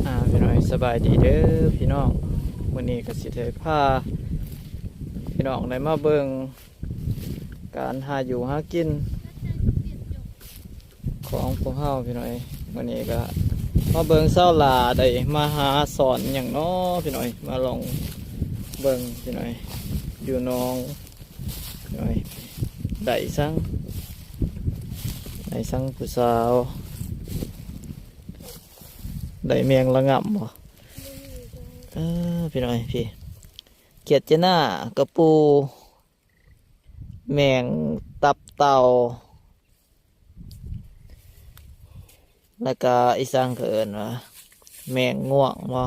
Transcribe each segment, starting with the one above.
ອ່າ ພີ່ນ້ອງ ສະບາຍດີເດີພີ່ນ້ອງ. ມື້ນີ້ກໍຊິໄດ້ພາພີ່ນ້ອງໄດ້ມາເບິ່ງການຫາຢູ່ຫາກິນຂອງພວກເຮົາພີ່ນ້ອງ. ມື້ນີ້ກໍມາເບິ່ງສາວຫຼ້າໄດ້ມາຫາສອນຫຍັງເນາະພີ່ນ້ອງ, ມາລອງເບິ່ງພີ່ນ້ອງ. ຢູ່ໜອງພີ່ນ້ອງ, ໄດ້ສັງ ໄດ້ສັງຜູ້ສາວ. ໄດ້ແມງລະງ່ຳບໍ່? ເອີ ພີ່ນ້ອງ ພີ່ ຂຽດເຈນາ ກະປູ ແມງຕັບເຕົ່າ ແລ້ວກະອີ່ສັງເຂົາເອີ້ນວ່າ ແມງງ່ວງບໍ່?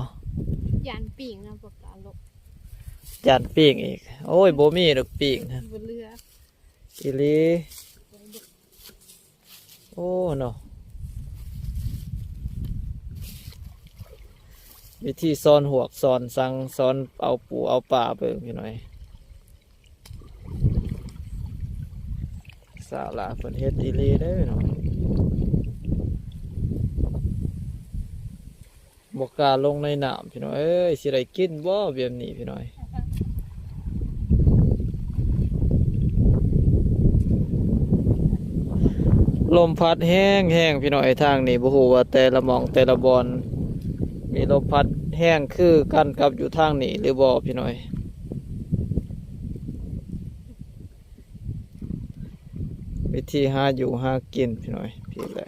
ຢ້ານປີ້ງນະ ບໍ່ກ້າລົງ. ຢ້ານປີ້ງອີກ? ໂອ້ຍ ບໍ່ມີດອກປີ້ງນະ. ບໍ່ເຫຼືອ ອີ່ຫຼີ. ໂອ້ເນາະ ວິທີສອນຫວກສອນສັງ ສອນເອົາປູເອົາປາເບິ່ງພີ່ນ້ອງ. ສາວຫຼ້າເພິ່ນເຮັດອີ່ຫຼີເດີເນາະ. ບໍ່ກ້າລົງໃນນ້ຳພີ່ນ້ອງເອີຍ, ຊິໄດ້ກິນບໍ່ແບບນີ້ພີ່ນ້ອງ. ລົມພັດແຮງໆ ພີ່ນ້ອງເອີຍ, ທາງນີ້ບໍ່ຮູ້ວ່າແຕ່ລະໝ່ອງແຕ່ລະບ່ອນມີລົມພັດແຮງຄືກັນກັບຢູ່ທາງນີ້ຫຼືບໍ່ພີ່ນ້ອງເອີຍ. ວິທີຫາຢູ່ຫາກິນພີ່ນ້ອງເອີຍ ພີ້ແຫຼະ.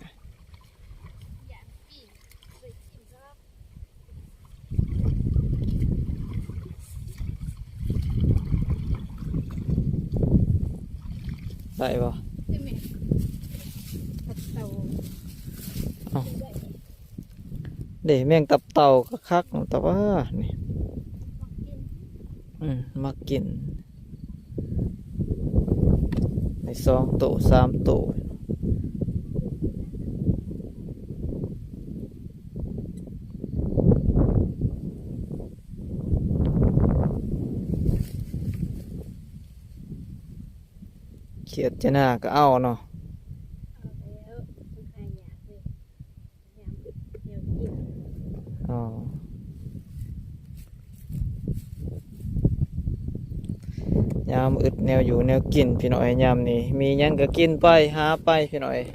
ໄດ້ບໍ່? ເອົາ ເດ້ ແມງຕັບເຕົ່າກໍຄັກ ແຕ່ວ່ານີ້ ອືມ ມັກກິນ. ໄດ້ສອງໂຕ ສາມໂຕ. ຂຽດຈະໜ້າກໍເອົາເນາະ. ເອົາແລ້ວ ມັນຫາຍາກເດ້. ຍາມອຶດແນວກິນ. ອໍ ຍາມອຶດແນວຢູ່ແນວກິນ ພີ່ນ້ອງເອີຍ. ຍາມນີ້ມີຫຍັງກໍກິນໄປ ຫາໄປ ພີ່ນ້ອງເອີຍ.